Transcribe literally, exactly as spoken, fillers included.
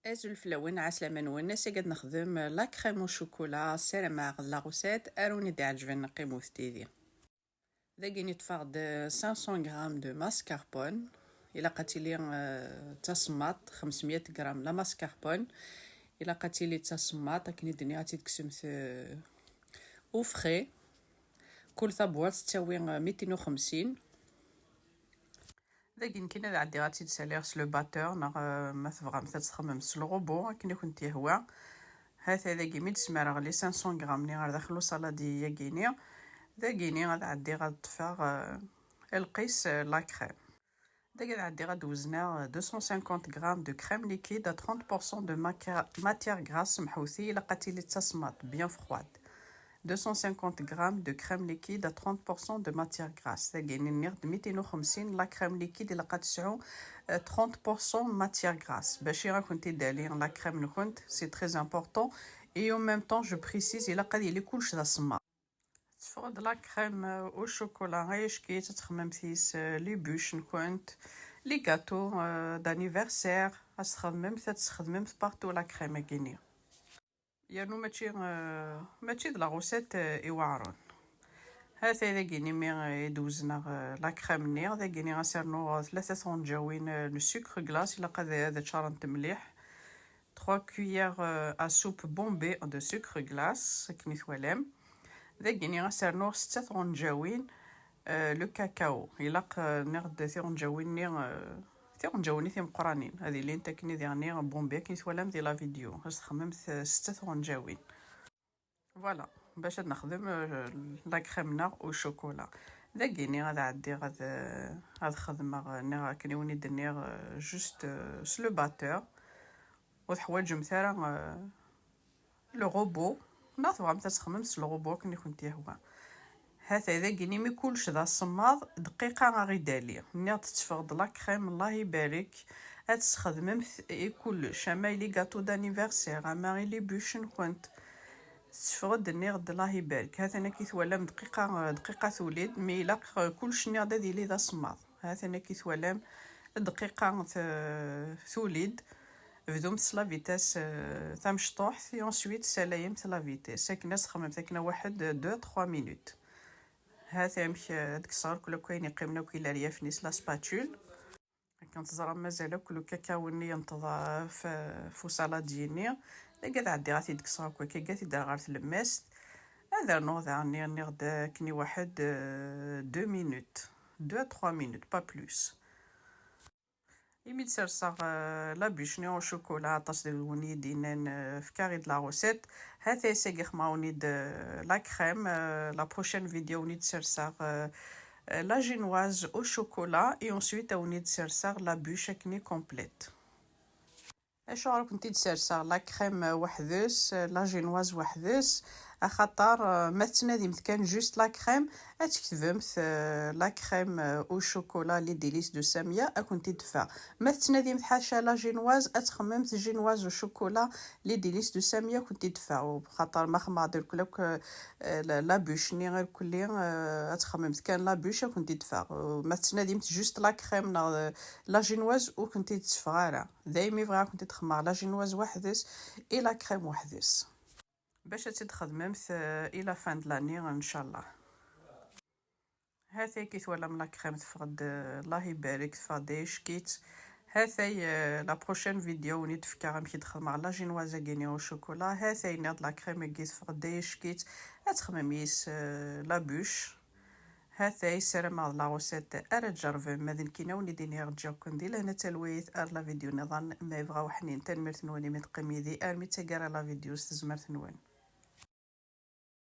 Azul fell-awen, ɛeslama-nwen. Ass-agi ad nexdem la crème au chocolat. Ssarameɣ la recette ara wen-d-iɛeǧben, qqimet yid-i. Dagi ṭṭfeɣ-d cinq cents grammes de mascarpone. Ilaq ad tili, euh, d tasemmaḍt, xemsmya gram la mascarpone. Ilaq ad tili d tasemmaḍt, akken i d-nniɣ ad tt-id-tekksemt, euh, au frais. Kul tabwaṭ tettawi, euh, mitin u xemsin. Dagi nekkini ad ɛeddiɣ ad tt-id-saliɣ s le batteur, neɣ, euh, ma tebɣamt ad txemmemt s le robot, akken i kent-yehwa. Hata dagi mi d-smareɣ les cinq cents grammes-nni ar daxel usaladi-yagi-ni. Dagini ad ɛeddiɣ ad ṭṭfeɣ, euh, lqis, euh, la crème. Dagi ad ɛeddiɣ ad wezneɣ, euh, deux cent cinquante grammes de crème liquide à trente pour cent de maca-, matière grasse, semḥut-iyi, ilaq ad tili d tasemmaḍt, bien froide. Deux cent cinquante grammes de crème liquide à trente pour cent de matière grasse. Dagi nniɣ-d mitin u xemsin, la crème liquide ilaq ad tesɛu, euh, trente pour cent matière grasse. Bac i akent-id-ali la crème-nkent, c'est très important. Et en même temps, je précise, ilaq ad yili kullec d asemmaḍ. Teffeɣ-d la crème, euh, au chocolat, ay ack-itt, ad txemmemt yis, euh, les bûches-nkent, les gâteaux, euh, d'anniversaire, ad txemmemt, ad txedmemt partout la crème-agi-ni. Yernu mačči, euh, mačči d la recette, euh, iweɛren. Hata dagini mi, euh, i d-wezneɣ, euh, la crème-nni, dagini ad s-rnuɣ, euh, tlata tɣenǧawin, euh, n sucre glace, ilaq ad, ad ččarent mliḥ. Trois cuillères, euh, à soupe Bombay de sucre glace, akken i twalam. Dagini ad s-rnuɣ setta tɣenǧawin, euh, le cacao. Ilaq, euh, nniɣ-d tiɣenǧawin-nni, euh, tiɣenǧawin-nni timeqqranin. Ad ilint akken i diɣni Bombay, akken i twalam di la vidéo. Ad s-txemmemt, euh, setta tɣenǧawin. Voilà, bac ad nexdem, euh, la crème-nneɣ au chocolat. Dagini ad ɛeddiɣ ad, euh, ad xedmeɣ, euh, nniɣ akken i wen-id-nniɣ, euh, juste, euh, s le batteur. Ur teḥwaǧemt ara, euh, le robot. Neɣ tebɣamt ad txemmemt s le robot akken i kent-yehwa. Hata dagini mi kullec d asemmaḍ, dqiqa a ɣ-idali. Nniɣ-d tetteffeɣ-d la crème, Allah ibarek. Ad tesxedmemt i kullec, ama i les gâteaux d'anniversaire, ama i les bûches-nkent. Tetteffeɣ-d, nniɣ-d, Allah ibarek. Hatan akka i twalam dqiqa, dqiqa tuli-d, mi ilaq kullec, nniɣ-d, ad yili d asemmaḍ. Hatan akka i twalam dqiqa t-, tuli-d. Bdumt s la vitesse, euh, tamecṭuḥt, et ensuite salayemt la vitesse. Akken ad txemmemt akken waḥed, deux, trois minutes. Hata amek, euh, ad kkseɣ akk ayen yeqqimen akk ileryaf-nni s la spatule. Akken teẓram mazal akk le cacao-nni yenṭeḍ ɣef, ɣef usaladi-nni. Dagi ad ɛeddiɣ ad t-id-kkseɣ akk akka, ad t-id-rreɣ ɣer tlemmast. Ad rnuɣ daɣen, nniɣ-d akken i waḥed, euh, deux minutes. Deux à trois minutes, pas plus. Imi d-serseɣ, euh, la bûche-nni au chocolat, aṭas deg-wen i yi-d-yennan, euh, fkiɣ-d la recette. Hata ass-agi xemmeɣ-awen-id, euh, la crème, euh, la prochaine vidéo-nni ad d-serseɣ, euh, euh, la génoise au chocolat, et ensuite ad wen-id-serseɣ la bûche akken i complète. Acuɣer i kent-id-serseɣ la crème weḥd-s, la génoise weḥd-s? Axaṭer, euh, ma tettnadimt kan juste la crème, ad tketbemt, euh, la crème, euh, au chocolat les délices de Samia, ad kent-id-teffeɣ. Ma tettnadimt ḥaca la génoise, ad txemmemt génoise au chocolat les délices de Samia, ad kent-id-teffeɣ. Xaṭer ma xemmeɣ-d irkel akk, euh, la, la bûche-nni irkelli, euh, ad txemmemt kan la bûche, ad kent-id-teffeɣ. Euh, ma tettnadimt juste la crème neɣ, euh, la génoise, ur kent-id-teffeɣ ara. Daymi bɣiɣ ad kent-id-xemmeɣ la génoise weḥd-s et la crème weḥd-s. Bac ad tt-id-xedmemt, euh, i la fin de l'année, ncallah. Hatay ki twalam la crème teffeɣ-d, euh, Allah ibarek, teffeɣ-d ay ack-itt. Hatay, euh, la prochaine vidéo wen-id fkiɣ amek i d-xedmeɣ la génoise-agi-ni au chocolat. Hatay nniɣ-d la crème-agi teffeɣ-d ay ack-itt. Ad txemmem yis, euh, la bûche. Hatay, ssarameɣ d la recette ara tjerrbem, ma d nekkini a wen-id-iniɣ ǧǧiɣ-ken di lehna d talwit ar la vidéo nniḍen ma yebɣa uḥnin. Tanemmirt-nwen imi teqqim yid-i armi d taggara la vidéo s tezmert-nwen.